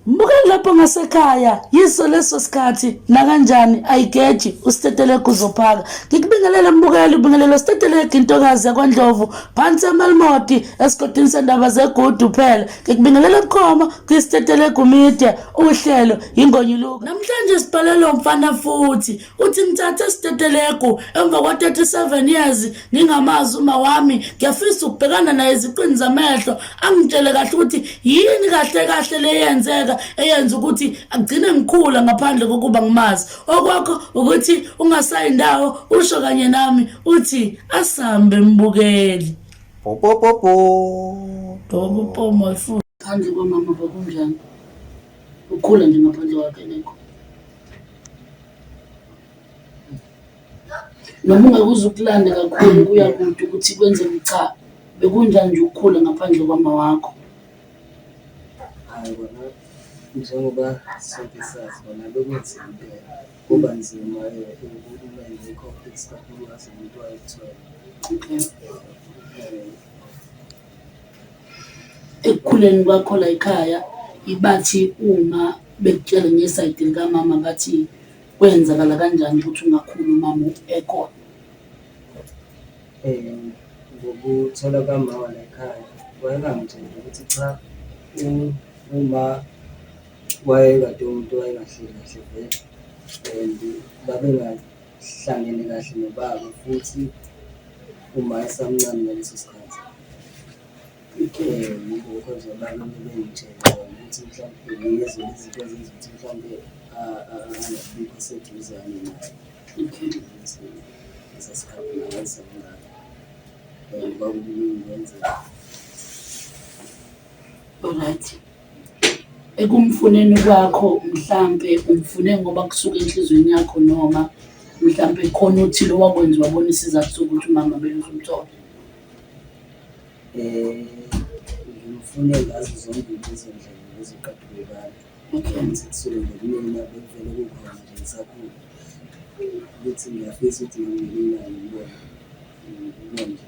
Mbukani lapho ngasekhaya yiso leso sikhathi nakanjani ayigeji usitetelegu uzophaka. Ngikubingelele mbukeli, ubingelele usitetelegu intokazi yakwaNdlovu phansi eMalmoti esigodini sendaba zegudu phela. Ngikubingelele bukhoma kwisitetelegu media uhlelo yingonyuluka. Namhlanje sibhalelwa umfana futhi uthi ngithathe isitetelegu emva kwa-37 years ngingamazi uma wami, ngiyafisa ukubhekana naye eziqini zamehlo angitshele kahle ukuthi yini kahle kahle leyenzeka eyenza ukuthi agcine ngikhula ngaphandle kokuba ngimazi. Okwakho ukuthi ungasayi ndawo usho kanye nami uthi asambe mbukeli. Popopopo. Popopo my foot. Phandle kwamama bekunjani? Ukhula nje ngaphandle kwakhe nekho. Noma ungeke uze ukulande kakhulu kuya kude ukuthi kwenzeke cha, bekunjani nje ukukhula ngaphandle kwama wakho? Hhayi kona njengoba sonke sazi kona bekunzima impela, kuba nzima uma engekho isikakhulukazi umuntu wayekuthwele. Okay. Ekukhuleni kwakho la ekhaya bathi uma bekutshela ngesayidi likamama bathi kwenzakala kanjani ukuthi ungakhuli umama ekhona? Ngokuthola kwamama la ekhaya wayengangitsheli ukuthi cha, uma wayekade uwumuntu owayengahleli kahle vele and babengahlangene kahle nobaba futhi uma esamncane ngaleso sikhathi. Yilokho nje abake bengitshele kona ukuthi mhlampe yizo izinto ezenza ukuthi mhlampe angabikho seduzane naye. Ukuthi leso sikhathi naye wayesemncane and kwakukuningi kwenzeka. Alright. Ekumfuneni kwakho mhlampe umfune ngoba kusuka enhliziyweni yakho noma mhlampe khona othile owakwenza wabona isizathu sokuthi umama kumele uze umthole? Ngimfune ngazo zombili lezo ndlela lezo oqeda . Okay. Ukuthi kusuke nje kumina bekuvele kukhona nje ngisakhula ukuthi ngiyafisa ukuthi nami ngelinye ilanga ngibone, ngibone nje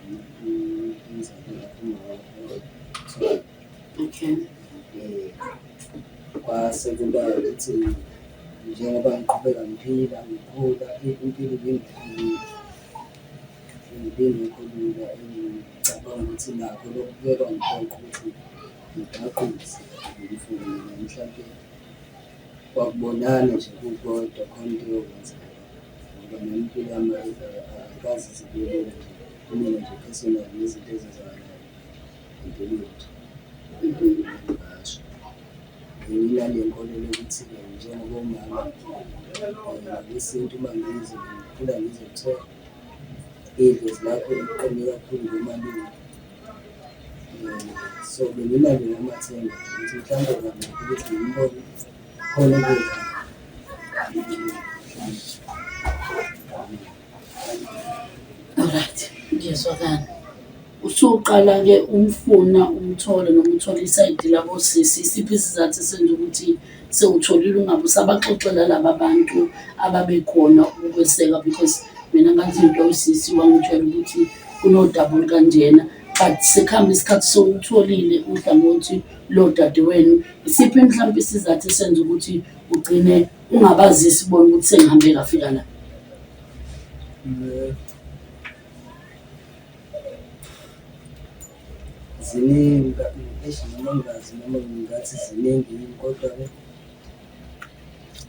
umzali wakhe uma wakhe. Okay. Kwase kuba ukuthi njengoba ngiqhubeka ngiphila ngikhula impilo ibingekho lula. Ibingekho lula ngicabanga ukuthi nakho lokhu kuye kwangiphoqa ukuthi ngibhaquze ngimfune mhlampe kwakubonana nje kukodwa khona into eyokwenzeka ngoba nami impilo yami ayikaze ize ibe lula nje kumina nje personal nezinto ezenzakalayo empilweni nje. Ngingasho. Nginale nkolelo yokuthi-ke njengoba umama ngokwesintu uma ngizwa ngikhula ngizwa kuthiwa idlozi lakho liqine kakhulu komalume. So, benginalo namathemba ukuthi mhlawumbe nginakho ukuthi ngimbone khona okuya. Alright, ngiyezwakala. Usuqala-ke umfuna umthole noma uthole isayidi labosisi, isiphi isizathu esenza ukuthi sewutholile ungabe usabaxoxela laba bantu ababekhona ukukweseka? Because mina ngathintwa usisi wangitshela ukuthi kunodaba olukanjena but sekuhambe isikhathi sewutholile uhlangothi lodadewenu. Isiphi mhlampe isizathu esenza ukuthi ugcine ungabazisi bona ukuthi sengihambe ngafika la? Ziningi eish noma ngingazi noma ngingathi ziningi yini kodwa-ke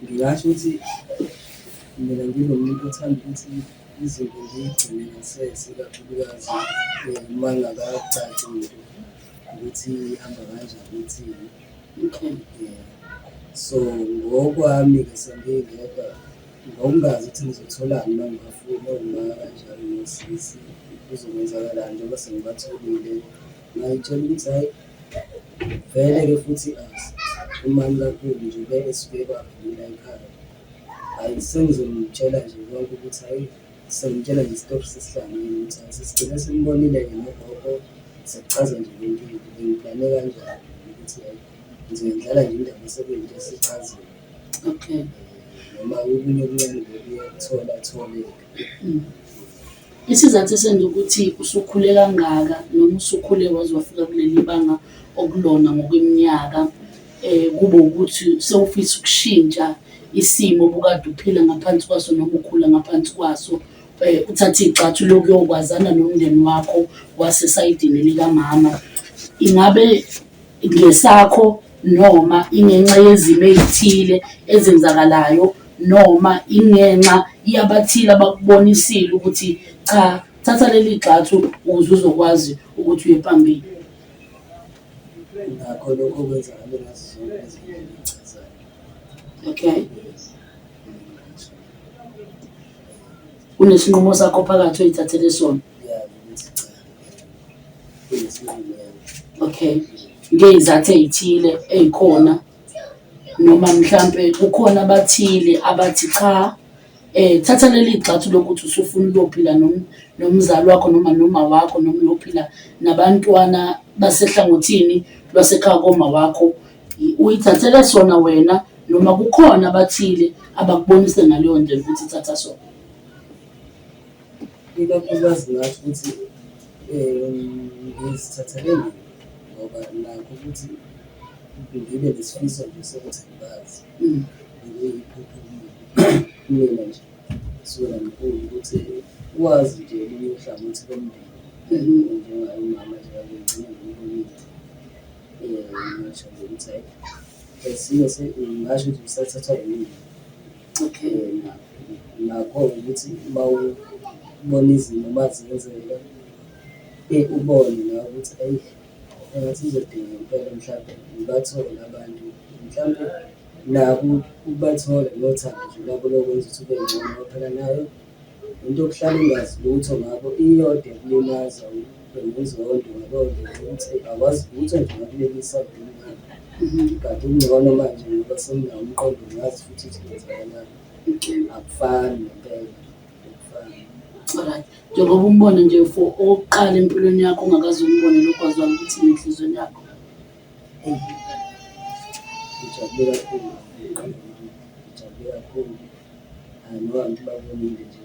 ngingasho ukuthi mina ngingumuntu othanda ukuthi izinto ngiy'gcine ngasese, ikakhulukazi uma ingakacaci into ukuthi ihamba kanjani ithini. Okay. So, ngokwami-ke sengingedwa ngokungazi ukuthi ngizotholani uma ngibafuna oma kanjalo nosisi kuzokwenzakalani njengoba sengibatholile. Ngay'tshela ukuthi hhayi vele-ke futhi umami kakhulu nje ube esuke kwavela ekhaya. Hhayi sengizomtshela nje konke ukuthi hhayi sengimtshela nje isitori sesihlangene ukuthi hhayi sesigcine simbonile-ke nogogo sekuchaza nje yonke into. Bengiplane kanjalo ukuthi hhayi ngizoyendlala nje indaba sekuyinto esichaziwe. Okay. Noma okunye okuncane bekuye kuthola atholeke. Isizathu esenza ukuthi usukhule kangaka noma usukhule waze wafika kuleli banga okulona ngokweminyaka, Kube ukuthi sewufisa ukushintsha isimo obukade uphila ngaphansi kwaso noma ukhula ngaphansi kwaso, uthathe igxathu lokuyokwazana nomndeni wakho wasesayidini likamama. Ingabe ngesakho noma ingenxa yezimo ey'thile ezenzakalayo noma ingenxa yabathile abakubonisile ukuthi cha, thatha leli gxathu ukuze uzokwazi ukuthi uye phambili? Nakho lokho kwenzakale ngazo zonke lezi zinto engichazayo. Okay. Kunesinqumo sakho phakathi oyithathele sona? Ya, ukuthi cha, kunesinqumo yami. Okay. Ngey'zathu ey'thile ey'khona noma mhlampe kukhona abathile abathi cha, thatha leli gxathu lokuthi usufuna ukuyophila nomzali wakho noma noma wakho noma uyophila nabantwana basehlangothini lwasekhaya koma wakho. Uyithathele sona wena noma kukhona abathile abakubonise ngaleyo ndlela ukuthi thatha sona? Ikakhulukazi ngingasho ukuthi ngizithathele mina ngoba nakho ukuthi ngibe nesifiso nje sokuthi ngibazi. Bekuyiphupho kumina nje kusukela ngikhula ukuthi wazi nje olunye uhlangothi lomndeni. Njengaye umama nje ngigcine ngimbonile. Ngingasho nje ukuthi hhayi esinye ngingasho ukuthi ngisathathwa yimina. Okay. Nakho ukuthi uma ubona izimo uma zenzeka, ubone nawe ukuthi eyi engathi kuzodingeka ngempela mhlampe ngibathole abantu, mhlampe nako ukubathola nothando nje lwabo lokwenza ukuthi ube ngcono ngoba phela nayo into yokuhlala ungazi lutho ngabo iyodwa ekulimaza ube nenzondo ngaleyo ndlela yokuthi awazi lutho nje ngakuleli sayidi lomndeni. Kanti kungcono manje ngoba senginawo umqondo ngiyazi futhi ukuthi kwenzakalani. Akufani ngempela, akufani. Alright. Njengoba umbona nje for okokuqala empilweni yakho ungakaze umbone lokhu waziwa ukuthi enhliziyweni yakho. Eyi, ngijabule kakhulu, ngijabule kakhulu. Noma ngibabonile nje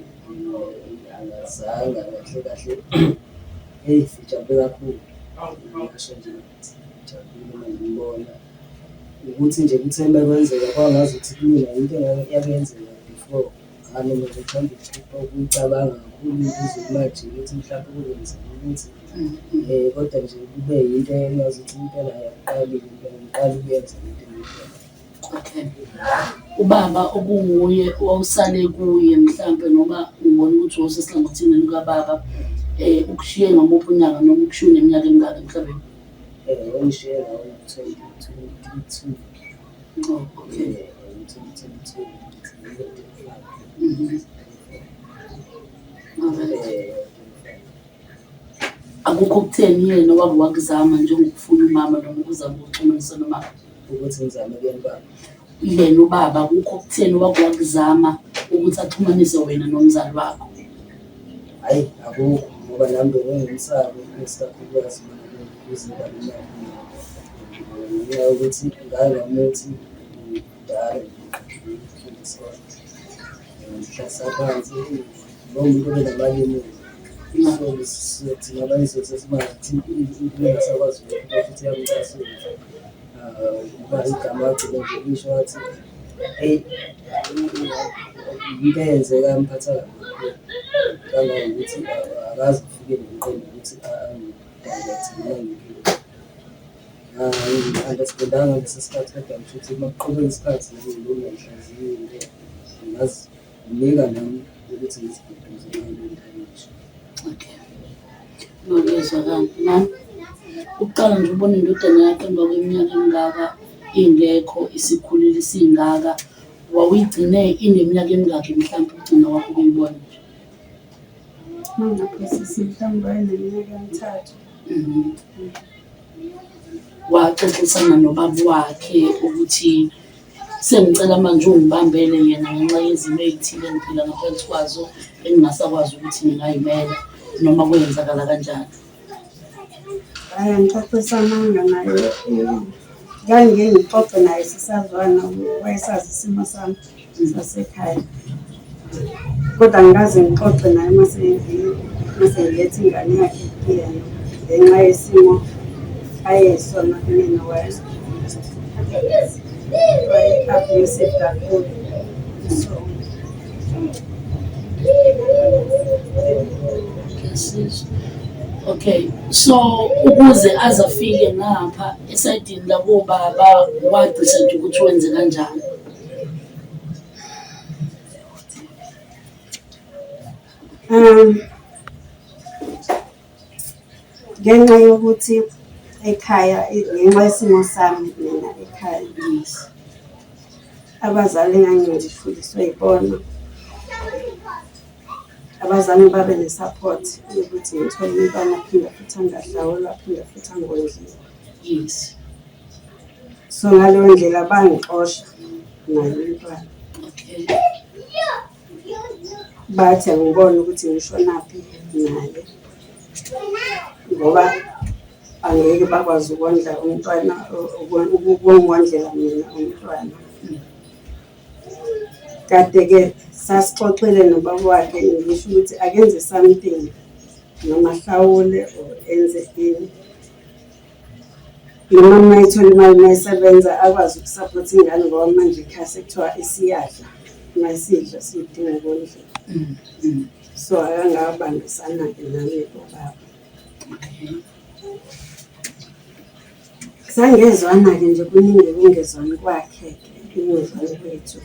angazanga kahle kahle, eyi ngijabule kakhulu. Ngingasho nje ukuthi ngijabule uma ngimbona. Ukuthi nje kuthe uma kwenzeka kwangazuthi kumina into eyake yenzeka before. Cha mina ngithanda ukuyicabanga kakhulu into uze imajine ukuthi mhlampe kuzenzeka ukuthi kodwa nje kube yinto engazuthi impela yakuqalile ngiqala ukuyenza lento engiyenzayo. Okay. Ubaba okunguye owawusale kuye mhlampe noma ngibona ukuthi wawusesihlangothini lukababa ukushiye ngamuphi unyaka noma ukushiye uneminyaka emingaki emhlabeni? Wangishiya ngawo-2022. Oh, okay. 2022, Alright. Akukho okutheni yena owake wakuzama njengokufuna umama noma ukuzama ukuxhumanisa nomama? Ukuthi ngizame kuyena ubaba. Yena ubaba akukho okutheni owake wakuzama ukuthi axhumanise wena nomzali wakho? Hhayi akukho ngoba nami bengingumsabi isikakhulukazi kuze ngenxa yokuthi ngake ngamuthi kudala ngifunda isikole. Ngihlalisa phansi lowo muntu obenamali so thina abanye sesimazi into engasakwazi ukuthi iyamcasula. Ngoba igama wagcina nje lisho wathi eyi into eyenzeka yamphatha kabi kakhulu, kangangokuthi akaze afike nomqondo ukuthi angi-direct-e noma ngikuphi. Angi-understand-anga ngaleso sikhathi kodwa ngisho ukuthi uma kuqhubeka isikhathi nami ngilokhu ngihlaziya into ngazinika nami ukuthi ngiziduduze ngaleyo nto ayisho. Okay. No, kuyezwakala. Mama, ukuqala nje ubona indodana yakho emva kweminyaka emingaka ingekho, isikhulile isingaka, wawuyigcine ineminyaka emingakhi mhlampe ukugcina kwakho ukuyibona nje? Uma ngingaphosisi mhlawumbe wayeneminyaka emithathu. Waxoxisana nobaba wakhe ukuthi sengicela manje ungibambele yena ngenxa yezimo ey'thile engiphila ngaphansi kwazo engingasakwazi ukuthi ngingay'mela noma kwenzakala kanjani. Hhayi angixoxisananga naye. Ngangike ngixoxe naye sisazwana, wayesazi isimo sami sasekhaya. Kodwa angikaze ngixoxe naye uma sengiletha ingane yakhe kuyena ngenxa yesimo ayesona kumina waye. Waye-abusive kakhulu. So Ngiyasizwa. Okay, so ukuze aze afike ngapha esayidini lakobaba wagcisa nje ukuthi wenze kanjani? Ngenxa yokuthi ekhaya ngenxa yesimo sami mina ekhaya, abazali engangikhuliswe yibona, abazange babe ne-support yokuthi ngithole umntwana aphinde futhi angahlawulwa, aphinde futhi angondliwa. Yes. So ngaleyo ndlela bangixosha naye umntwana. Okay. Bathi angibone ukuthi ngishonaphi naye ngoba angeke bakwazi ukondla umntwana, ukungondlela mina umntwana. Kade-ke sasixoxile nobaba wakhe ngisho ukuthi akenze something noma ahlawule or enze ini. Noma uma ethola imali uma esebenza akwazi ukusaphotha ingane ngoba manje ekhaya sekuthiwa isiyadla, uma isidla siyidinga ukondliwa. So akangabambisana-ke nami ubaba. Okay. Sangezwana-ke nje kuningi ukungezwani kwakhe-ke, ukungezwani kwethu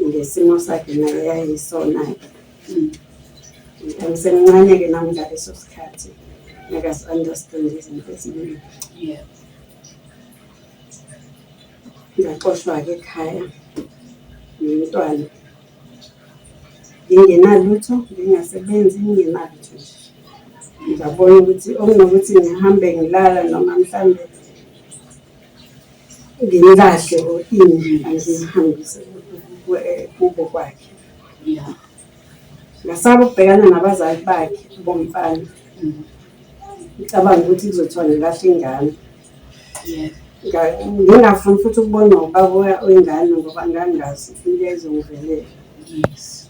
ngesimo sakhe naye yayisona-ke. Ngisemncane-ke nami ngaleso sikhathi, ngingakazi-understand izinto eziningi. Yeah. Ngaxoshwa-ke ekhaya nomntwana. Ngingenalutho, ngingasebenzi, ngingenalutho nje. Ngabona ukuthi okunokuthi ngihambe ngilala noma mhlambe ngimlahle or ini, angimhambise kubo kwakhe. Yeah. Ngasaba ukubhekana nabazali bakhe bomfana. Ngicabanga ukuthi kuzothiwa ngilahle ingane. Yeah. Ngingafuni futhi ukubonwa ubaba wengane ngoba ngangingazi into eyayizongivelela. Yes.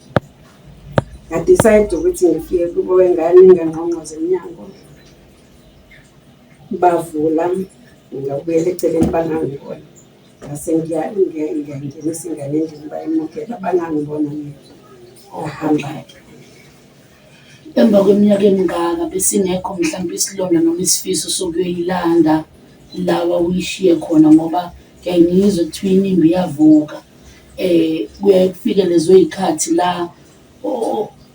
Nga-decide ukuthi ngifike kubo wengane ngangqongqoza emnyango. Bavula, ngabuyela eceleni bangangibona. Ngase ngiyangenisa ingane endlini bayemukela bangangibona mina. Ngahamba-ke. Emva kweminyaka emingaka besingekho mhlampe isilonda noma isifiso sokuyoyilanda la wawuyishiye khona ngoba ngiyaye ngizwe kuthiwa inimba iyavuka. Kuyaye kufike lezo y'khathi la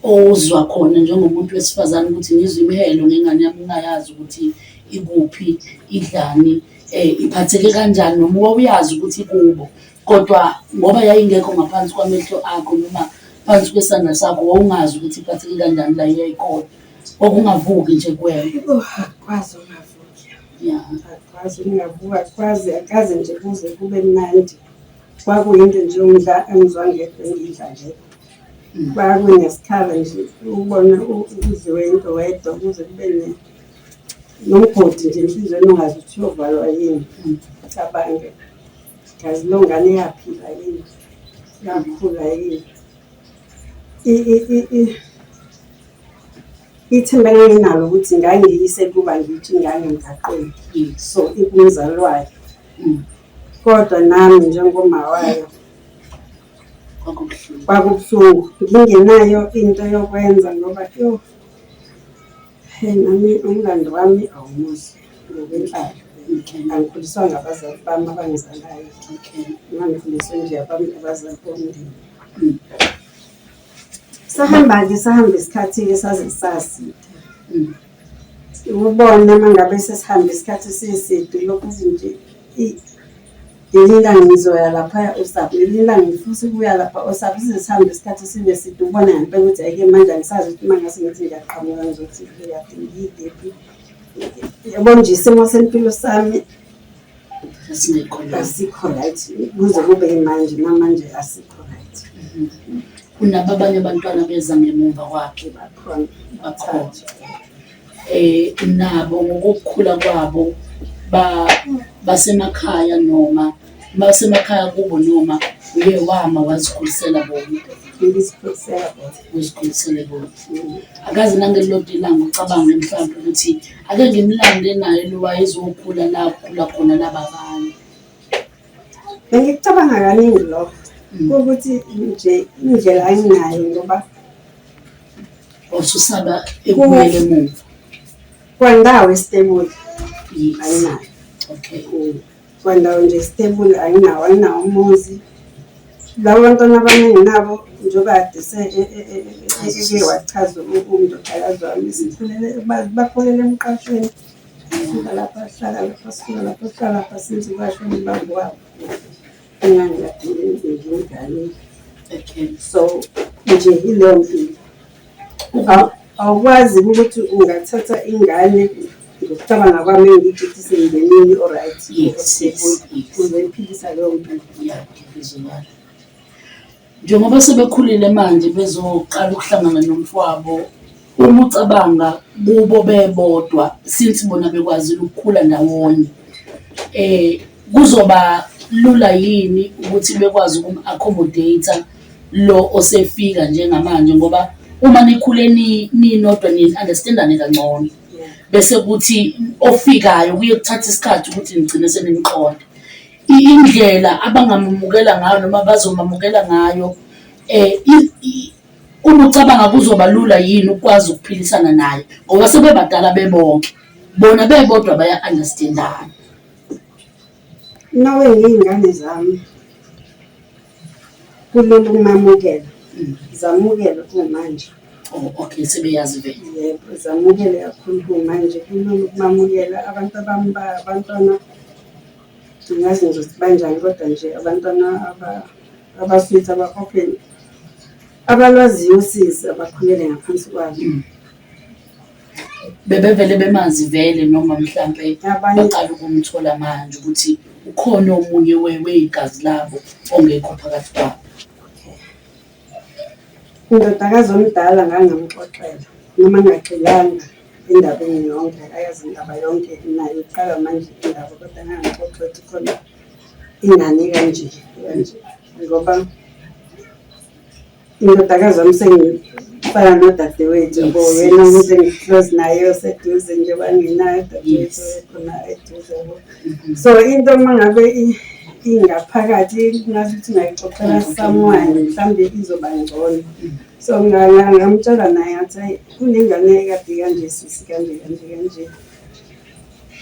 ozwa khona njengomuntu wesifazane ukuthi ngizwa imihelo ngengane yami ngingayazi ukuthi ikuphi, idlani, iphatheke kanjani noma wawuyazi ukuthi ikubo. Kodwa ngoba yayingekho ngaphansi kwamehlo akho noma phansi kwesandla sakho wawungazi ukuthi iphatheke kanjani la eyayikhona. Kwakungavuki nje kuwena. Hayibo, akukwazi ungavuki. Ya. Akukwazi ungavuki, akukwazi, akaze nje kuze kube mnandi. Kwakuyinto nje umdla engizwa ngedwa engidla nje. Kwakunesikhala nje ukubona udliwe into wedwa kuze kube nomgodi nje enhliziyweni ongazi ukuthi uyovalwa yini. Ucabange. Kazi loo ngane yaphila yini, yakhula yini. Ithemba enganginalo ukuthi ngangiyise kuba ngithi ingane emgaqweni, so ikumzali wayo. Kodwa nami njengoma wayo Kwakubuhlungu. kwakubuhlungu, ngingenayo into yokwenza ngoba yo, he nami umlando wami awumuhle ngokwenhlalo. Okay. Angikhuliswanga abazali bami abangizalayo. Okay. Ngangikhuliswe nje abazali bomndeni. Sahamba-ke sahamba isikhathi-ke saze saside. Ubone uma ngabe sesihambe isikhathi esiside lokhu nje ngelinye ilanga ngizoya laphaya osapho, ngelinye ilanga ngifisa ukuya lapha osapho size sihambe isikhathi sibe side ubone ngempela ukuthi hhayi-ke manje angisazi ukuthi uma ngase ngithi ngiyaqhamuka ngizothi ngiyaphi ngiyidephi. Yabo nje isimo sempilo sami Asingekho la. asikho right kuze kube yimanje namanje asikho right. Unabo abanye abantwana beza ngemuva kwakhe. Bakhona. Bakhona. Nabo ngokukhula kwabo basemakhaya noma basemakhaya kubo noma uye wama wazikhulisela bona. Ngizikhulisela bona. Uzikhulisele bona. Akaze nangelilodwa ilanga ucabange mhlawumbe ukuthi ake ngimlande naye lo wayezokhula la kukhula khona laba abanye. Bengikucabanga kaningi lokho ukuthi nje indlela anginayo ngoba Ususaba ekubuyela emuva. Kwandawo estable anginayo. Okay. Kwandawo nje stable anginawo, anginawo umuzi. Labo bantwana abanye nginabo njengoba kade eke wachaza undodakazi wami sikhulele bakhulele emqashweni. Suka lapha hlala lapha suka lapha hlala lapha since kwashona ubaba wabo. Engangikade ngimganile. Okay. So nje ileyo mpilo. Awukwazi ukuthi ungathatha ingane ngokucabanga kwami engithi ukuthi isemndenini o-right Yes. uzoyiphilisa leyo mpilo. Yeah, ngiyezwakala. Njengoba sebekhulile manje bezoqala ukuhlangana nomfowabo, uma ucabanga kubo bebodwa since bona bekwazile ukukhula ndawonye, kuzoba lula yini ukuthi bekwazi ukum-accommodate-a lo osefika njengamanje ngoba uma nikhule ninodwa ni-understand-ane kangcono. Bese kuthi ofikayo kuye kuthathe isikhathi ukuthi nigcine senimqonda. Indlela abangamamukela ngayo noma abazomamukela ngayo uma ucabanga kuzoba lula yini ukwazi ukuphilisana naye ngoba sebebadala bebonke, bona bebodwa baya-understand-ana. Nawe ngiy'ngane zami kulula ukumamukela, zamukele kumanje. Oh, okay, sebeyazi vele. Yebo, zamukele kakhulu kumanje, kulula ukumamukela. Abantu abami abantwana angazi ngizothi banjani kodwa nje abantwana aba-sweet, aba-open, abalwaziyo usizi abakhulele ngaphansi kwalo. Bebevele bemazi vele noma mhlampe Abanye baqala ukumthola manje ukuthi ukhona omunye wegazi labo ongekho phakathi kwabo. Indodakazi omdala ngangamxoxela noma ngingagxilanga endabeni yonke, akayazi indaba yonke naye uqala manje indaba kodwa ngangamxoxela ukuthi khona ingane kanje kanje ngoba indodakazi wami sengifana nodadewethu yabo, uyena umuntu engi-close naye oseduze nje banginaye udadewethu khona eduze yabo. So into uma ngabe ingaphakathi ngathi ungayixoxela someone mhlawumbe izoba ngcono. So ngamtshela naye ngathi hayi kunengane ekade kanje sisi kanje kanje kanje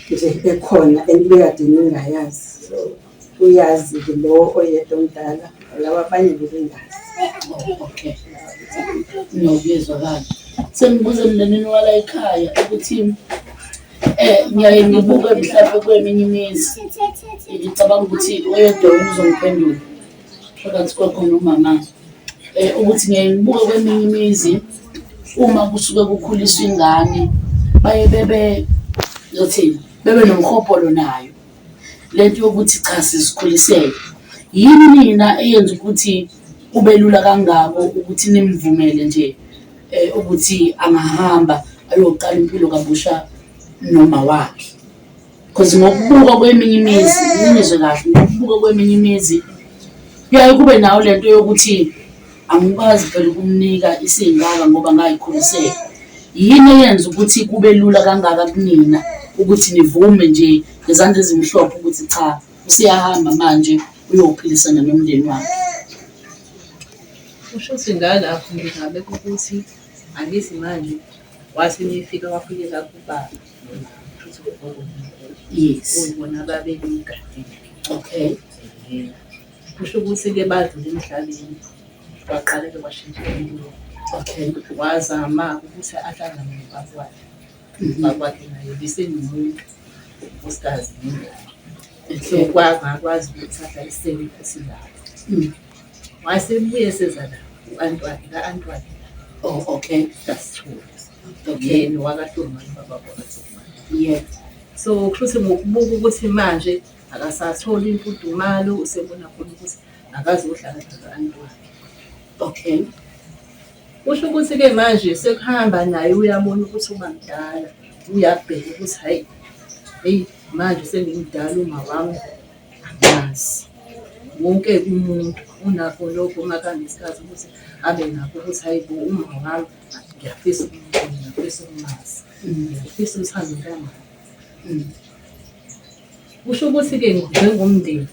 nje ekhona and bekade ningayazi. So uyazi-ke lo oyedwa omdala, laba abanye bebengazi. Oh, okay. No, kuyezwakala. Sengibuza emndenini wala ekhaya ukuthi ngiyaye ngibuke mhlawumbe kweminye imizi ngicabanga ukuthi oyedwa wena uzongiphendula phakathi kwakho nomama ukuthi ngiyaye ngibuke kweminye imizi uma kusuke kukhuliswa ingane baye bebe ngizothini bebe nomhobholo nayo le nto yokuthi cha sizikhulisele. Yini nina eyenza ukuthi kube lula kangako ukuthi nimvumele nje ukuthi angahamba ayoqala impilo kabusha noma wakhe? Because ngokubuka kweminye imizi, ngizwe kahle, ngokubuka kweminye imizi kuyaye kube nayo le nto yokuthi angikwazi phela ukumnika isingaka ngoba ngayikhulisela. Yini eyenza ukuthi kube lula kangaka kunina ukuthi nivume nje ngezandla ezimhlophe ukuthi cha useyahamba manje uyophilisana nomndeni wakhe? Kusho ukuthi ngalapho ngingabeka ukuthi angithi manje wathi nifika wafikela kubaba nomama, kushuthi ugogo nomkhulu. Yes. Kuyibona ababemgadile. Okay. Kusho ukuthi-ke badlula emhlabeni, kwaqala-ke kwashintsha impilo. Okay. Wazama ukuthi ahlangane nobaba wakhe. Ubaba wakhe naye ubesenomuntu, unkosikazi nengane. So kwangakwazi ukuthi ahlaliseke futhi lapho. Wasebuye eseza la u-anti wakhe, ka-anti wakhe la. Oh, okay. KaSithole. Okay. Yena wakaHlongwane ubaba wakaThongwane. Yeah. So kusho ukuthi ngokubuka ukuthi manje akasatholi imfudumalo, usebona khona ukuthi akazohlala naka-anti wakhe. Okay. Kusho ukuthi-ke manje sekuhamba naye uyabona ukuthi uba mdala, uyabheka ukuthi hhayi, eyi manje sengimdala uma wami angazi. Wonke umuntu unakho lokho uma kunesikhathi ukuthi abe nakho ukuthi hhayi bo uma wami ngiyafisa ukumbona, ngiyafisa ukumazi, ngiyafisa uthando lukamama. Kusho ukuthi-ke njengomndeni.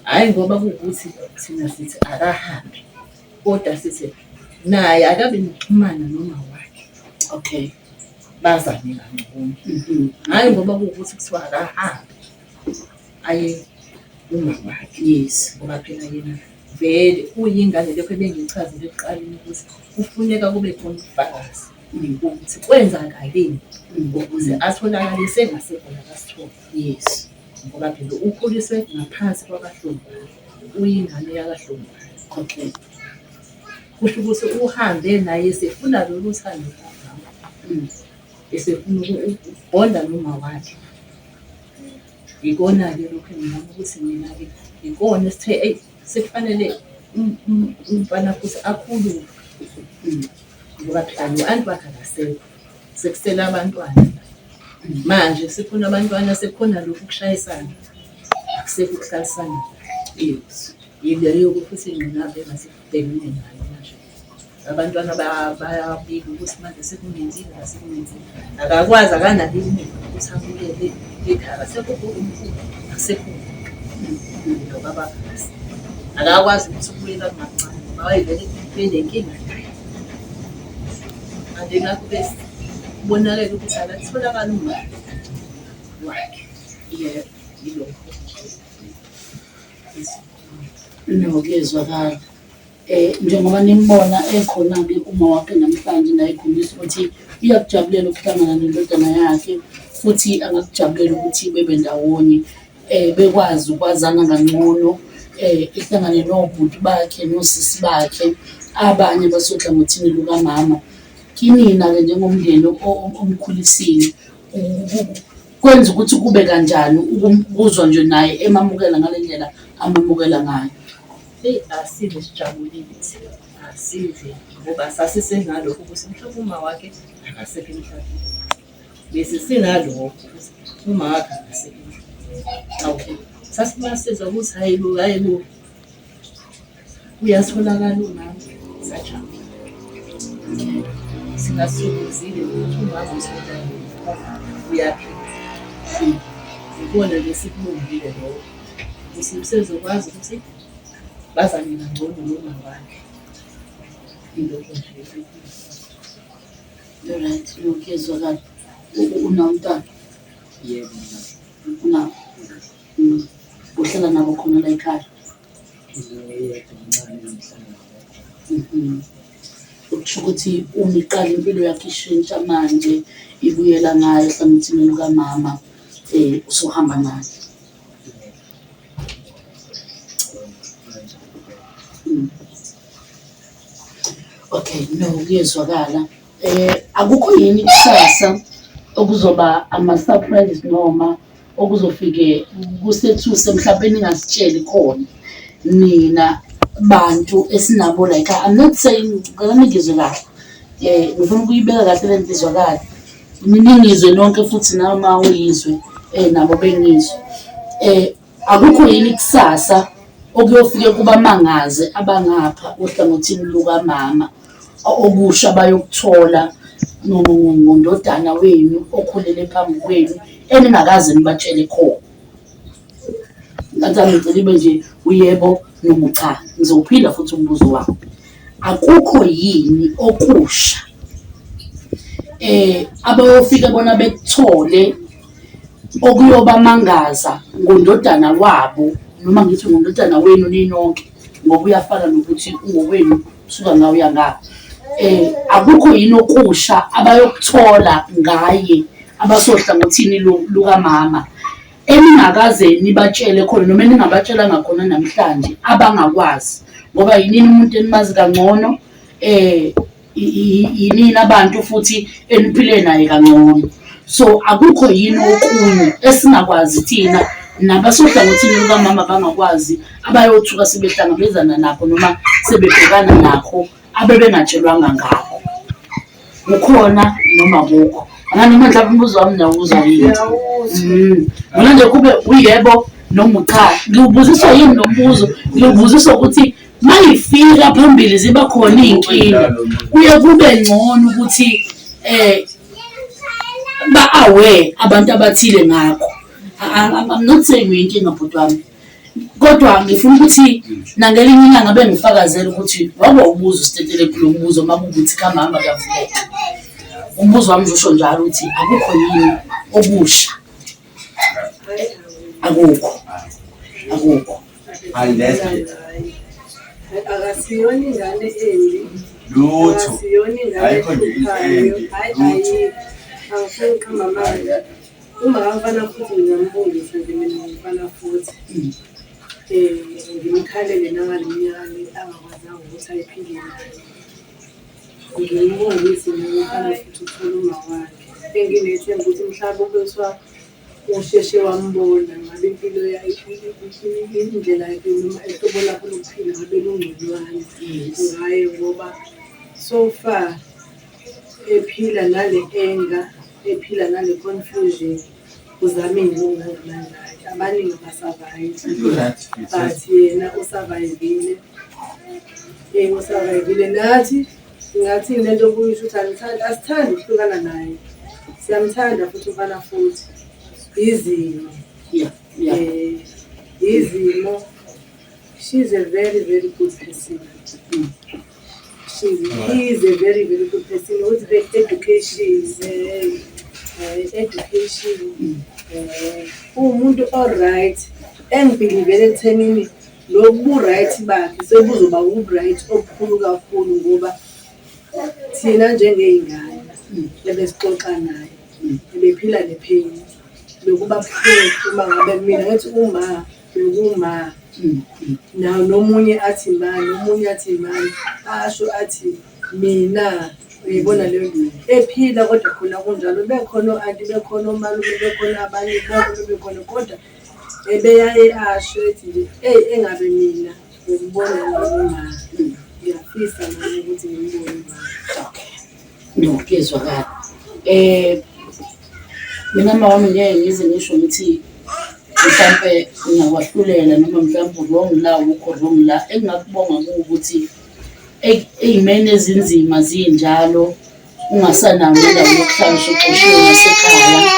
Hhayi ngoba kuwukuthi thina sithi akahambe, kodwa sithi naye akabe nokuxhumana noma wakhe. Okay. Bazane kangcono. Hhayi ngoba kuwukuthi kuthiwa akahambe aye kuma wakhe. Yes. Ngoba phela yena vele uyingane lokho ebengichazile ekuqaleni ukuthi kufuneka kube khona ubufakazi ukuthi kwenzakaleni ukuze atholakale sengasekho la kaSithole. Yes. Ngoba phela ukhuliswe ngaphansi kwakaHlongwane, uyingane yakaHlongwane. Okay. Kusho ukuthi uhambe naye esefuna lolu thando lukamama. Esefuna ukubhonda noma wakhe. Ikona-ke lokhu engibona ukuthi mina-ke ikona esithe eyi sekufanele umfana futhi akhulume. Ngoba phela no-anti wakhe akasekho, sekusele abantwana. Manje sekukhona abantwana sekukhona lokhu kushayisana, akusekho ukuhlalisana kahle. Yes. Yileyo-ke futhi ingqinamba engase sibhekene nayo manje. Abantwana bayabika ukuthi manje sekunenkinga, sekunenkinga. Akakwazi akanalo ilungelo lokuthi abuyele ekhaya, akasekho ugogo omkhulu, akusekho muntu nobaba akasekho. Akakwazi ukuthi ubuyela kumamncane ngoba wayevele benenkinga naye. Manje ngakho-ke kubonakele ukuthi akatholakali umama wakhe. Yebo. Yilokho. No, kuyezwakala. Njengoba nimbona ekhona-ke uma wakhe namhlanje naye ekhombisa ukuthi uyakujabulela ukuhlangana nendodana yakhe futhi angakujabulela ukuthi bebe ndawonye bekwazi ukwazana kangcono, ehlangane nobhuti bakhe nosisi bakhe abanye abasohlangothini lukamama. Kinina-ke njengomndeni omkhulisile kwenza ukuthi kube kanjani ukuzwa nje naye emamukela ngale ndlela amamukela ngayo? Eyi asive sijabulile thina, asive ngoba sasisenalokho ukuthi mhlawumbe uma wakhe akasekho emhlabeni. Bese sinalokho ukuthi uma wakhe akasekho emhlabeni. Okay. Sasibasiza ukuthi hhayi bo, hhayi bo, uyatholakala umama, sajabula. Singasithokozile ukuthi umama utholakele, uyaphila. Ikona nje esikubongile lokho. Ukuthi usezokwazi ukuthi bazane kangcono noma wakhe. Yilokho nje. Alright, kuyezwakala. Unawo umntwana? Yebo, nginawo. Unawo? Uhlala nabo khona la ekhaya? Nginoyedwa omncane engihlala naye. Okusho ukuthi uma iqala impilo yakho ishintsha manje ibuyela ngayo ehlangothini lukamama, usuhamba naye. Okay, no, kuyezwakala. Akukho yini kusasa okuzoba ama-surprises noma okuzofike kusethuse mhlampe ningasitsheli khona nina bantu esinabo la ekhaya. I'm not saying, ngicela ningizwe kahle. Ngifuna ukuyibeka kahle le nto izwakale. Ningizwe nonke futhi noma uyizwe nabo bengizwe. Akukho yini kusasa okuyofike kubamangaze abangapha ohlangothini lukamama okusha abayokuthola ngondodana wenu okhulele phambi kwenu eningakaze nibatshele khona? Ngathi ngicela ibe nje uyebo noma cha. Ngizowuphinda futhi umbuzo wami. Akukho yini okusha abayofike bona bekuthole okuyobamangaza ngondodana wabo noma ngithi ngondodana wenu ninonke ngoba uyafana nokuthi ungowenu usuka nga uya nga. Akukho yini okusha abayokuthola ngaye abasohlangothini lukamama eningakaze nibatshele khona noma eningabatshelanga khona namhlanje abangakwazi, ngoba yinini umuntu enimazi kangcono, yinini abantu futhi eniphile naye kangcono. So akukho yini okunye esingakwazi thina nabasohlangothini lukamama bangakwazi abayothuka sebehlangabezana nakho noma sebebhekana nakho abebengatshelwanga ngakho? Kukhona noma akukho? Anganoma mhlawumbe umbuzo wami nawuzwa yini? Mina nje kube uyebo noma ucha. Ngiwubuziswa yini lo mbuzo? Ngiwubuziswa ukuthi mayifika phambili ziba khona iy'nkinga, kuye kube ngcono ukuthi ba-aware abantu abathile ngakho. I'm not saying uyinkinga bhuti wami. Kodwa ngifuna ukuthi nangelinye ilanga bengifakazela ukuthi wake wawubuza uStetelegu lo mbuzo uma kuwukuthi kamama kuyavuleka. Umbuzo wami nje usho njalo ukuthi akukho yini okusha. Akukho. Akukho. Unless it. Akasiyona ingane embi. Lutho. Akasiyona ingane Ayikho nje into ehluphayo. embi. Hayi Lutho. ayikho. Angifuni ukuqamba amanga. Uma kamfana futhi ngingambongisa nje mina ngomfana futhi. Ngimkhalele nangale minyaka le angakwazanga ukuthi ayiphile naye. Ngimbongise mina umfana futhi uthole uma wakhe. Enginethemba ukuthi mhlawumbe ubeswa usheshe wambona ngabe impilo indlela yakhe noma ihlobo lakhe lokuphila ngabe lungconywana ngaye ngoba so far ephila nale anger, ephila nale confusion, uzamile okungangamandla akhe. Abaningi aba-survive but yena u-survive-ile, u-survive-ile. Nathi singathini le nto obuyisho ukuthi angithandi, asithandi ukuhlukana naye. Siyamthanda futhi umfana futhi. Izimo. Izimo. She's a very, very good person. She's, he is a very, very good person with the education. Education. Uwumuntu o-right engibhilivele ekuthenini lobu bu-right bakhe sebuzoba u-right obukhulu kakhulu ngoba thina njengey'ngane ebesixoxa naye ebephila ne-pain. Bekuba buhlungu uma ngabe mina ngithi uma bekuma nomunye athi ma nomunye athi ma asho athi mina uyayibona leyo nto ephila kodwa khona kunjalo bekhona o-anti bekhona omalume bekhona abanye bonke bebekhona kodwa ebeyaye asho ethi nje eyi engabe mina ngimbona ngomama ngiyafisa nami ukuthi ngimbone umama. Okay. No, kuyezwakala. Mina mama wami ngeke ngize ngisho ngithi mhlampe ngiyakwahlulela noma mhlampe wrong la awukho wrong la. Engingakubonga kuwukuthi ey'meni ezinzima zinjalo ungasanayo nendawo yokuhlala usuxoshiwe nasekhaya.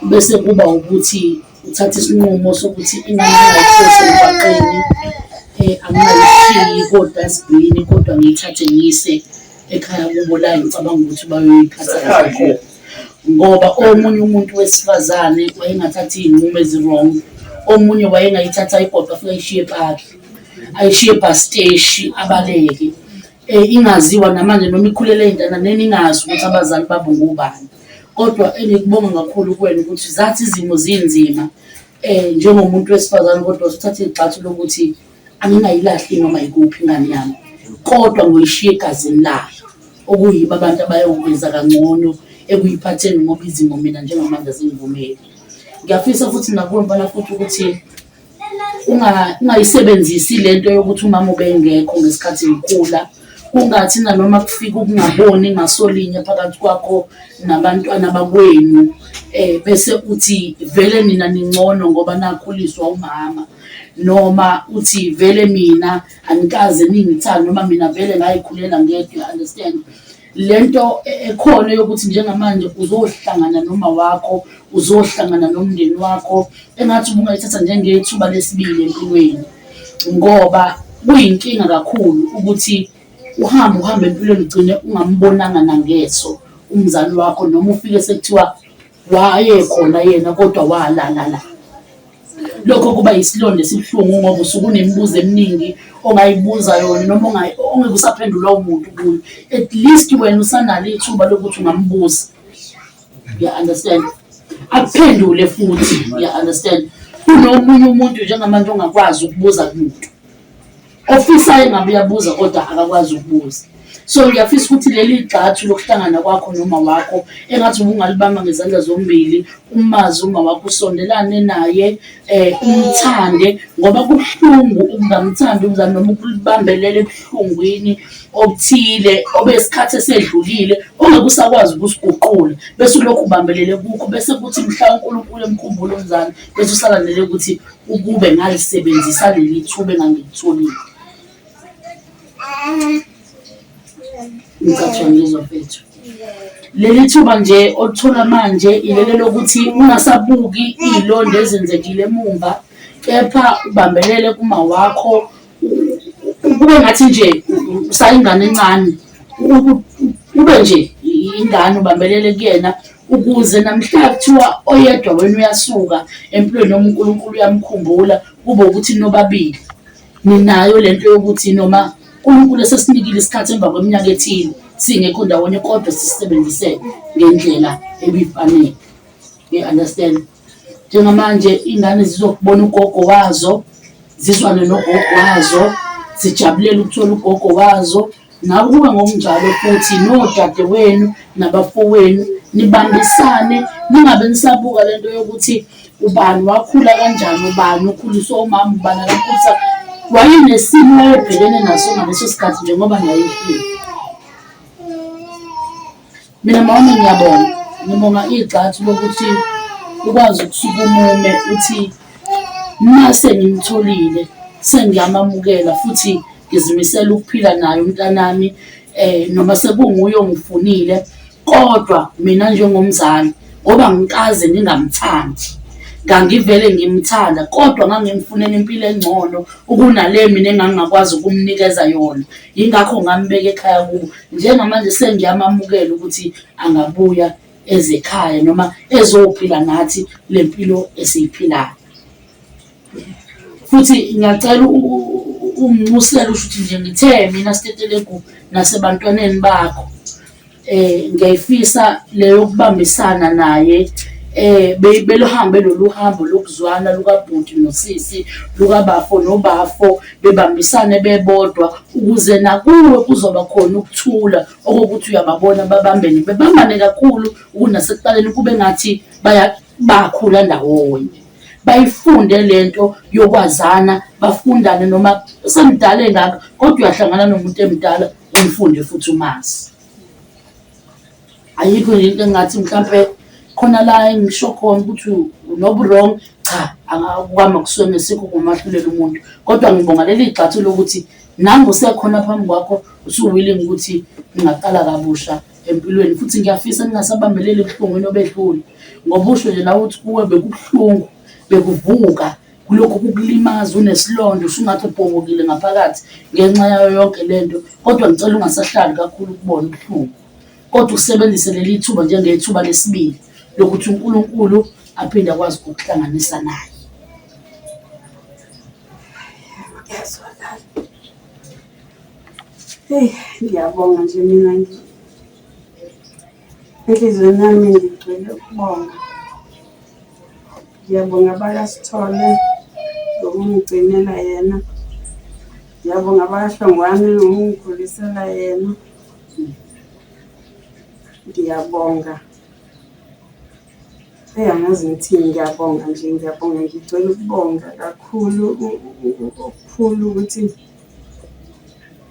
Bese kuba ukuthi uthatha isinqumo sokuthi ingane ngingayiphosi emgwaqeni, angingayishiyi kodasbhini kodwa ngiyithathe ngiyise ekhaya kubo la engicabanga ukuthi bayoyiphatha kahle khona. Ngoba omunye umuntu wesifazane wayengathatha iy'nqumo ezi-wrong, omunye wayengayithatha ayigoqe afike ayishiye epaki, ayishiye ebhasi steshi abaleke. Ingaziwa namanje noma ikhulele ey'ntandaneni ingazi ukuthi abazali babo ngobani. Kodwa engikubonga kakhulu kuwena ukuthi zathi izimo zinzima njengomuntu wesifazane kodwa usuthatha igxathu lokuthi angingayilahli noma yikuphi ingane yami, kodwa ngoyishiya egazini layo, okuyibo abantu abayokwenza kangcono ekuyiphatheni ngoba izimo mina njengamanje azingivumeli. Ngiyafisa futhi nakuwe mfana futhi ukuthi ungayisebenzisi le nto yokuthi umama ubengekho ngesikhathi ngikhula. Kungathi nanoma kufika ukungaboni ngasolinye phakathi kwakho nabantwana bakwenu, bese uthi vele nina ningcono ngoba nakhuliswa umama, noma uthi vele mina anikaze ningithande, noma mina vele ngayikhulela ngedwa, you understand? Le nto ekhona yokuthi njengamanje uzohlangana noma wakho, uzohlangana nomndeni wakho, engathi ubungayithatha njengethuba lesibili empilweni, ngoba kuyinkinga kakhulu ukuthi uhambe uhambe empilweni ugcine ungambonanga nangeso umzali wakho, noma ufike sekuthiwa wayekhona yena kodwa walala la. Lokho kuba yisilonda esibuhlungu ngoba usuke unemibuzo eminingi ongayibuza yona noma ongeke usaphendulwa umuntu kuyo. At least wena usanalo ithuba lokuthi ungambuza. You understand? Akuphendule futhi, you understand? Kunomunye umuntu njengamanje ongakwazi ukubuza kumuntu. Ofisayo engabe uyabuza kodwa akakwazi ukubuza. So ngiyafisa ukuthi leli gxathu lokuhlangana kwakho noma wakho engathi ubungalibamba ngezandla zombili, umazi uma wakho, usondelane naye, umthande, ngoba kubuhlungu ukungamthandi umzali noma ukulibambelela ebuhlungwini obuthile obesikhathi esedlulile ongeke usakwazi ukusiguqula, bese ulokhu ubambelele kukho, bese kuthi mhla uNkulunkulu emkhumbula umzali bese usalandele ukuthi ukube ngalisebenzisa leli thuba engangilitholile. Ngicatshwa ngizwa mfethu. Leli thuba nje olithola manje ilele lokuthi ungasabuki iy'londa ezenzekile emumva. Kepha ubambelele kuma wakho kube ngathi nje usayingane encane, ube nje ingane ubambelele kuyena ukuze namhla kuthiwa oyedwa wena uyasuka empilweni noma uNkulunkulu uyamkhumbula, kube ukuthi nobabili ninayo lento yokuthi noma uNkulunkulu esesinikile isikhathi emva kweminyaka ethile singekho ndawonye kodwa sisebenzise ngendlela ebifanele. You understand? Njengamanje iy'ngane zizokubona ugogo wazo, zizwane nogogo wazo, zijabulele ukuthola ugogo wazo. Nawe kube ngokunjalo futhi nodadewenu nabafowenu nibambisane, ningabe nisabuka le nto yokuthi ubani wakhula kanjani, ubani ukhuliswe umama, ubani akakhulisa. Wayenesimo ayebhekene naso ngaleso sikhathi njengoba naye efika. Mina mama ngiyabonga, ngibonga igxathu lokuthi ukwazi ukusukuma ume uthi mase ngimtholile sengiyamamukela futhi ngizimisele ukuphila naye umntanami noma sekunguye ongifunile kodwa mina njengomzali ngoba ngikaze ngingamthandi ngangivele ngimthanda kodwa ngangimfunela impilo engcono ukunale mina engangingakwazi ukumnikeza yona. Yingakho ngambeka ekhaya kubo. Njengamanje sengiyamamukela ukuthi angabuya eze ekhaya noma ezophila nathi le mpilo esiyiphilayo. Futhi ngiyacela unginxusele usho ukuthi nje ngithe mina Stetelegu nasebantwaneni bakho Ngiyayifisa le yokubambisana naye beluhambe lolu hambo lokuzwana lukabhuti nosisi, lukabafo nobafo, bebambisane bebodwa ukuze nakuwe kuzoba khona ukuthula okokuthi uyababona babambene, bebambane kakhulu kunasekuqaleni kube ngathi bakhula ndawonye. Bayifunde le nto yokwazana, bafundane noma semdala engaka kodwa uyahlangana nomuntu emdala umfunde futhi umazi. Ayikho nje into engingathi mhlampe khona la engisho khona ukuthi unobu-wrong, cha kwami akusuke ngesikho ukumahlulela umuntu. Kodwa ngibonga leli gxathu lokuthi nangu usekhona phambi kwakho usu-willing ukuthi ningaqala kabusha empilweni futhi ngiyafisa ningasabambeleli ebuhlungwini obedlule ngoba usho nje nawe ukuthi kuwe bekubuhlungu bekuvuka kulokhu kukulimaza unesilonda usungathi ubhobokile ngaphakathi ngenxa yayo yonke le nto kodwa ngicela ungasahlali kakhulu ukubona ubuhlungu kodwa usebenzise leli thuba njengethuba lesibili lokuthi uNkulunkulu aphinde akwazi ukukuhlanganisa naye. Ngiyazwakala. Eyi, ngiyabonga nje mina enhliziyweni yami ngigcwele ukubonga. Ngiyabonga abakaSithole ngokungigcinela yena. Ngiyabonga abakaHlongwane ngokungikhulisela yena. Ngiyabonga. Eyi angazi ngithini, ngiyabonga nje, ngiyabonga ngigcwele ukubonga kakhulu okukhulu ukuthi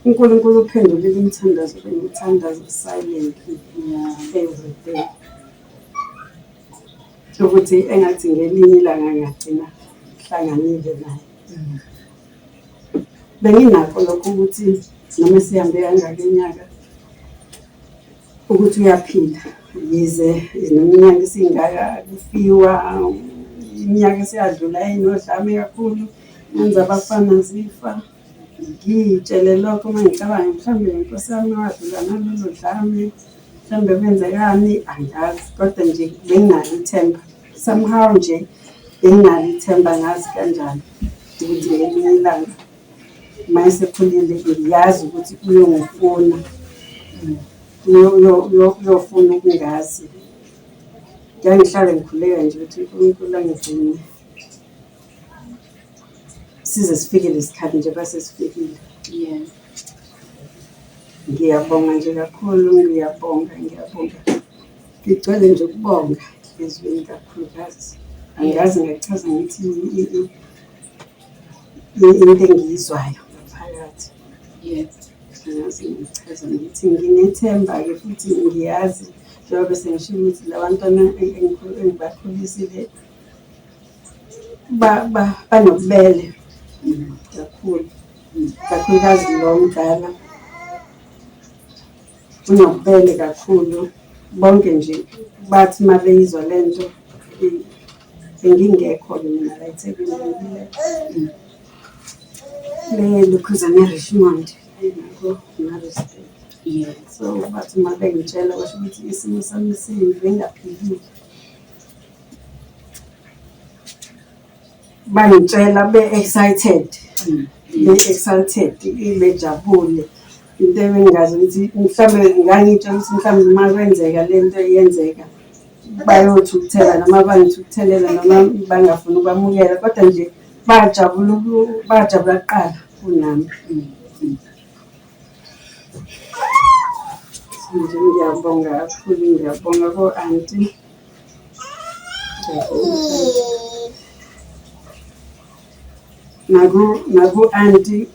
uNkulunkulu uphendulile imithandazo bengiyithandaza silently everyday. Ukuthi engathi ngelinye ilanga ngingagcina ngihlanganile naye. Benginakho lokho ukuthi noma esihambe kangaka iminyaka ukuthi uyaphila yize neminyaka isingaka kufiwa, iminyaka eseyadlula inodlame kakhulu yenza abafana zifa. Ngiy'tshele lokho uma ngicabanga mhlawumbe inkosi yami wadlula nalolo dlame, mhlawumbe kwenzekani angazi, kodwa nje benginalo ithemba. Somehow nje benginalo ithemba angazi kanjani ukuthi ngelinye ilanga uma esekhulile ngiyazi ukuthi uyongifuna, uyofuna ukungazi. Ngangihlale ngikhuleka nje ukuthi uNkulunkulu angigcine. Size sifike lesikhathi njengoba sesifikile. Yeah. Ngiyabonga nje kakhulu, ngiyabonga, ngiyabonga. Ngigcwele nje ukubonga ezweni kakhulukazi. Angazi ngachaza ngithi into engiyizwayo ngaphakathi. Yeah. Angazi ngichaza ngithi nginethemba-ke futhi ngiyazi njengoba bese ngishilo ukuthi la bantwana engibakhulisile banobubele kakhulu, kakhulukazi lo omdala unobubele kakhulu. Bonke nje bathi uma beyizwa le nto Bengingekho-ke mina la eThekwini bengile le lokhuzana e-Richmond ngako-Maritzburg. So bathi uma bengitshela kwasho ukuthi isimo sami sibi bengingaphilile. Bangitshela be-excited, be-excited, bejabule. Into ebengingazi ukuthi mhlawumbe ngangiy'tshela ukuthi mhlawumbe uma kwenzeka le nto yenzeka bayothukuthela noma bangithukuthelela noma bangafuni ukwamukela, kodwa nje bajabula bajabula kuqala kunami. Nje ngiyabonga kakhulu, ngiyabonga ko-anti. Naku-anti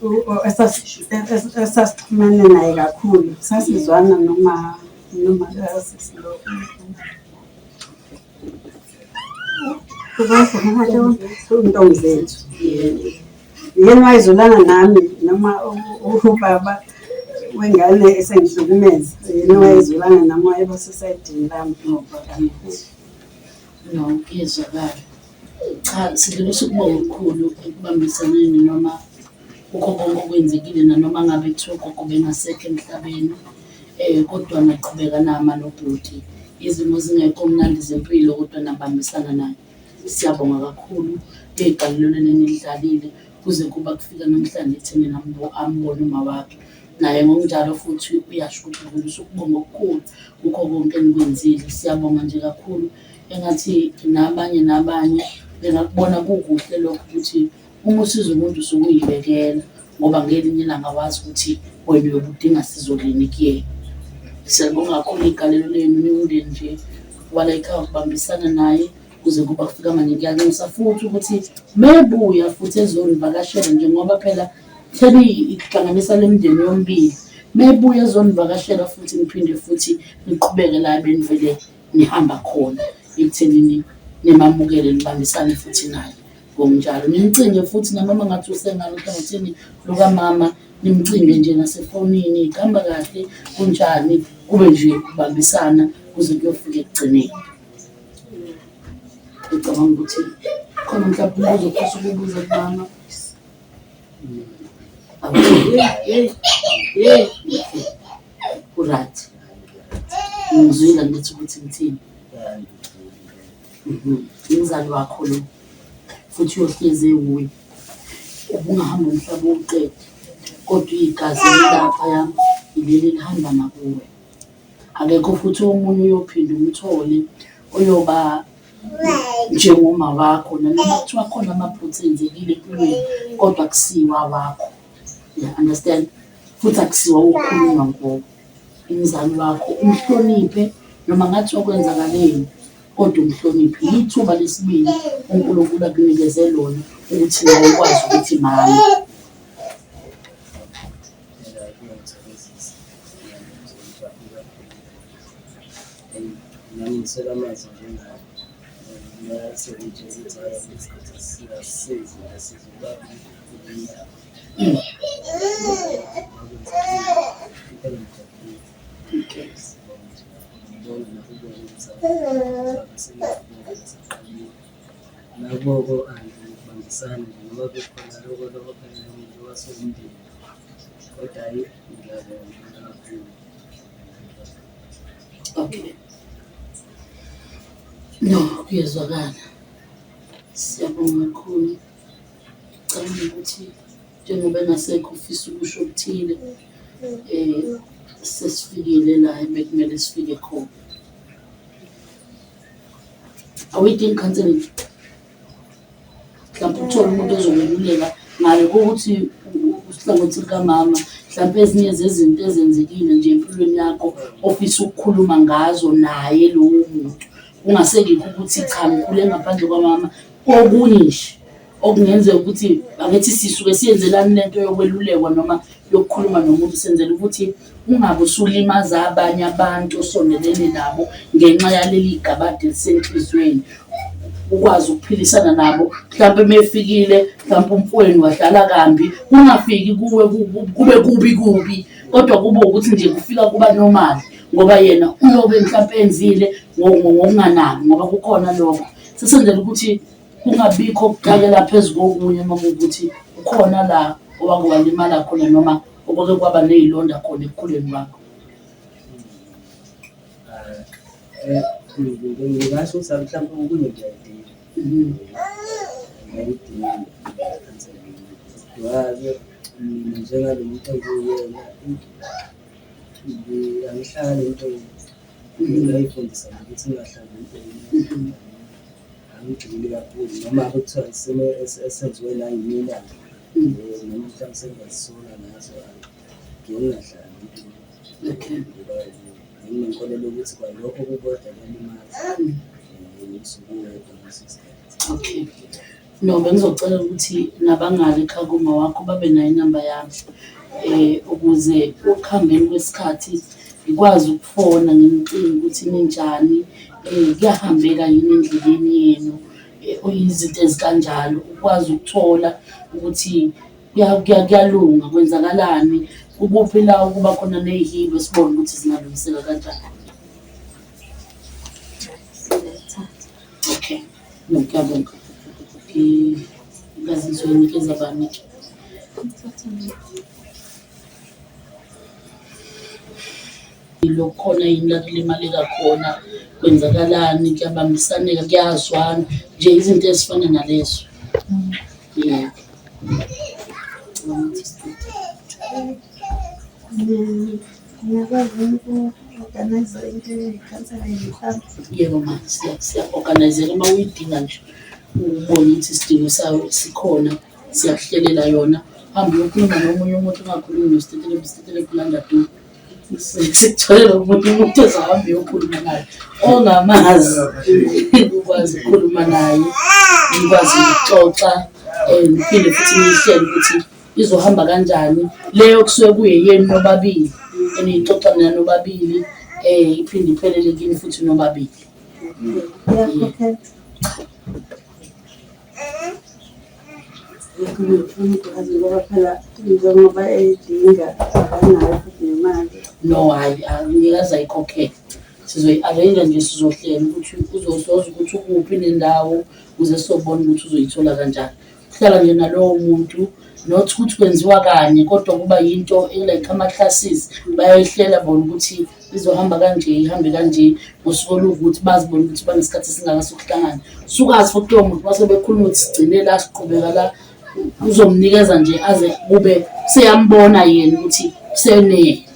esasixhumene naye kakhulu, sasizwana noma noma kasisi lo. Untombi zethu. Yena wayezwelana nami noma ubaba wengane esengihlukumeza, yena wayezwelana nami wayeba sesayidini lami kakhulu. No, kuyezwakala. Cha, sidlulisa ukubonga okukhulu ekubambisaneni noma kukho konke okwenzekile nanoma ngabe kuthiwa ugogo bengasekho emhlabeni kodwa naqhubeka nama nobhuti. Izimo zingekho mnandi zempilo kodwa nabambisana naye. Siyabonga kakhulu ngegalelo lenu enilidlalile kuze kuba kufika namhlanje ekutheni ambone umawakhe. Naye ngokunjalo futhi uyasho ukuthi udlulisa ukubonga okukhulu kukho konke enikwenzile. Siyabonga nje kakhulu engathi nabanye nabanye bengakubona kukuhle lokho ukuthi uma usiza umuntu usuke uyibekela ngoba ngelinye ilanga awazi ukuthi wena uyobe udinga sizo lini kuyena. Siyalibonga kakhulu igalelo lenu niwumndeni nje walayikhaya ukubambisana naye kuze kuba kufika manje. Ngiyanxusa futhi ukuthi mebuya futhi ezonivakashela njengoba phela theni ihlanganisa le mndeni yomibili, mebuya ezonivakashela futhi niphinde futhi niqhubeke la benivele nihamba khona ekuthenini nimamukele nibambisane futhi naye ngokunjalo. Nimcinge futhi nanoma ngathi usengale ohlangothini lukamama nimcinge nje nasefonini, kuhamba kahle kunjani, kube nje kubambisana kuze kuyofika ekugcineni. Ngicabanga ukuthi khona mhlawumbe umbuzo ofisa ukubuza kumama. Ku-right. Ngizwile ngithi ukuthi ngithini. Umzali wakho lo futhi uyohlezi ewuye. Ubungahamba umhlaba uwuqede kodwa igazi elilaphaya ileli elihamba nakuwe. Akekho futhi omunye oyophinde umthole oyoba njengoma wakho nanoma kuthiwa khona amaphutha enzekile empilweni kodwa akusiwo awakho. Ya understand? Futhi akusiwo awokukhulunywa ngoba umzali wakho umhloniphe noma ngathiwa kwenzakaleni kodwa umhloniphe. Yithuba lesibili uNkulunkulu akunikeze lona ukuthi nawe ukwazi ukuthi mama. Nami ngiswele amazwi njengawe. Ngiyasebenzisa ukuthi hhayi isikhathi asisizi asizi ukuba impela ngijabulile. Ngibonga nakubona ukuthi sengiyabona Nabo ko-anti ngokubambisana nje noma kukhona lokho lokho phela umuntu wasomndeni kodwa hhayi ngiyabonga kakhulu. Okay. No, kuyezwakala. Siyabonga kakhulu. Ngicabanga ukuthi njengoba engasekho ufisa ukusho okuthile sesifikile la ebekumele sifike khona. Awuyidingi counselling? Mhlawumpe uthole umuntu ozokweluleka ngale kokuthi uhlangothi lukamama, mhlampe ezinye zezinto ezenzekile nje empilweni yakho ofisa ukukhuluma ngazo naye lowo muntu. Kungasekikho ukuthi cha ngikhule ngaphandle kwamama, kokunye nje okungenzeka ukuthi angithi sisuke siyenzelani lento yokwelulekwa noma yokukhuluma nomuntu senzela ukuthi ungabe usulimaza abanye abantu osondelene nabo ngenxa yaleli gabade elisenhliziyweni ukwazi ukuphilisana nabo mhlawumpe mefikile mhlawumpe umfowenu wadlala kambi kungafiki kuwe kube kubi kubi kodwa kube ukuthi nje kufika kuba normal ngoba yena uyobe mhlawumpe enzile ngokunganaki ngoba kukhona lokho. Sesenzela ukuthi kungabikho ukukakela phezu kokunye uma kuwukuthi kukhona la owake walimala khona noma okwake kwaba ney'londa khona ekukhuleni kwakho. Ngingasho ukuthi mhlawumpe okunye ngiyayidinga. Ngiyayidinga i-counselling. Kodwa-ke mina njengalo muntu engiwuyena angihlali entweni. Ngayifundisa nje ukuthi ngingahlali entweni. Angigxili kakhulu noma kuthiwa isimo esenziwe nayimina-ke noma mhlawumbe sengiyazisola ngazo, ngiye ngingahlali entweni. Ngoba nginenkolelo yokuthi kwalokho kukodwa kuyalimaza usuke uwedwa ngaleso sikhathi. Okay. No, bengizocela ukuthi nabangale ekhaya kuma wakho babe nayo inamba yami ukuze ekuhambeni kwesikhathi ngikwazi ukufona ngimcinge ukuthi ninjani, kuyahambeka yini endleleni yenu, izinto ezikanjalo. Ukwazi ukuthola ukuthi kuyalunga, kwenzakalani, kukuphi la okuba khona ney'hibe sibone ukuthi zingalungiseka kanjani. Okay, no, ngiyabonga. Ngazi ngizoyinikeza bani ke. Lokukhona yini la kulimaleka khona, kwenzakalani, kuyabambisaneka, kuyazwana, nje izinto ezifana nalezo. Yebo. Ngiyakwazi uku-organise into ye-counselling mhlawumbe. Yebo ma, siya-organizeka uma uyidinga nje, ubone ukuthi isidingo sayo sikhona, siyakuhlelela yona. Uhambe uyokhuluma nomunye umuntu ungakhulumi noStetelegu, uStetelegu ulanda du. Sikutholele omunye umuntu ozohamba uyokhuluma naye ongamazi, ukwazi ukukhuluma naye, nikwazi ukuxoxa niphinde futhi niyihlele ukuthi izohamba kanjani leyo kusuke kuyeyenu nobabili eniyixoxa nina nobabili iphinde iphelele kini futhi nobabili. Iyakhokhelwa. Ngoba phela njengoba eyidinga akanayo futhi nemali. No, hhayi, angeke aze ayikhokhele. Sizoyi-arrange nje, sizohlela ukuthi uzozoza ukuthi ukuphi nendawo ukuze sizobona ukuthi uzoyithola kanjani. Uhlala nje nalowo muntu, not ukuthi kwenziwa kanye kodwa kuba yinto like ama-classes bayayihlela bona ukuthi izohamba kanje ihambe kanje ngosuku oluwukuthi bazibone ukuthi banesikhathi esingaka sokuhlangana. Sukazi futhi lowo muntu mase bekhuluma ukuthi sigcine la siqhubeka la, uzomnikeza nje aze kube seyambona yena ukuthi senele.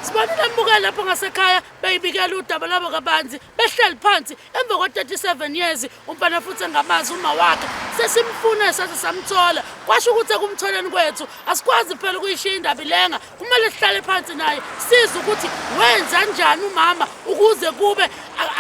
Sibonile mbukeli lapho ngasekhaya beyibikela udaba labo kabanzi behleli phansi emva kwa-37 years umfana futhi engamazi uma wakhe sesimfune saze samthola kwasho ukuthi ekumtholeni kwethu asikwazi phela ukuyishiya indaba ilenga kumele sihlale phansi naye sizwe ukuthi wenza njani umama ukuze kube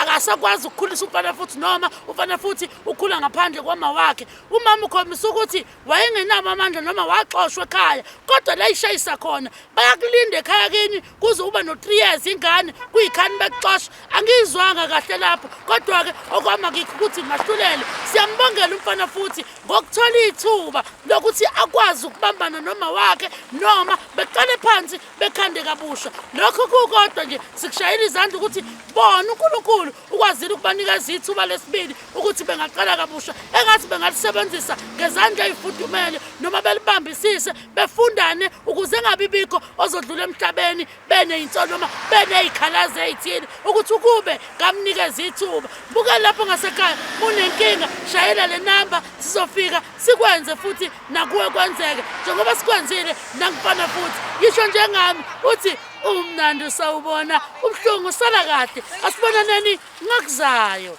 akasakwazi ukukhulisa umfana futhi noma umfana futhi ukhula ngaphandle kwama wakhe umama ukhombisa ukuthi wayengenabo amandla noma waxoshwa ekhaya kodwa la ishayisa khona bayakulinda ekhaya kini kuze ube no-three years ingane kuyikhani bekuxosha angiyizwanga kahle lapho kodwa-ke okwama kikho ukuthi ngahlulele siyambongela umfana futhi ngokuthola ithuba lokuthi akwazi ukubambana noma wakhe noma beqale phansi bekhande kabusha lokho kukodwa nje sikushayela izandla ukuthi bona uNkulunkulu ukwazile ukubanikeza ithuba lesibili ukuthi bengaqala kabusha engathi bengalisebenzisa ngezandla ey'fudumele noma belibambisise befundane ukuze engabi bikho ozodlula emhlabeni beney'nsolo noma beney'khalazi ey'thile ukuthi ukube ngamnikeza ithuba buka lapho ngasekhaya munenkinga shayela le namba sizofika sikwenze futhi nakuwe kwenzeke njengoba sikwenzile nakufana futhi yisho njengami uthi umnandi usawubona ubuhlungu sala kahle asibonaneni ngakuzayo.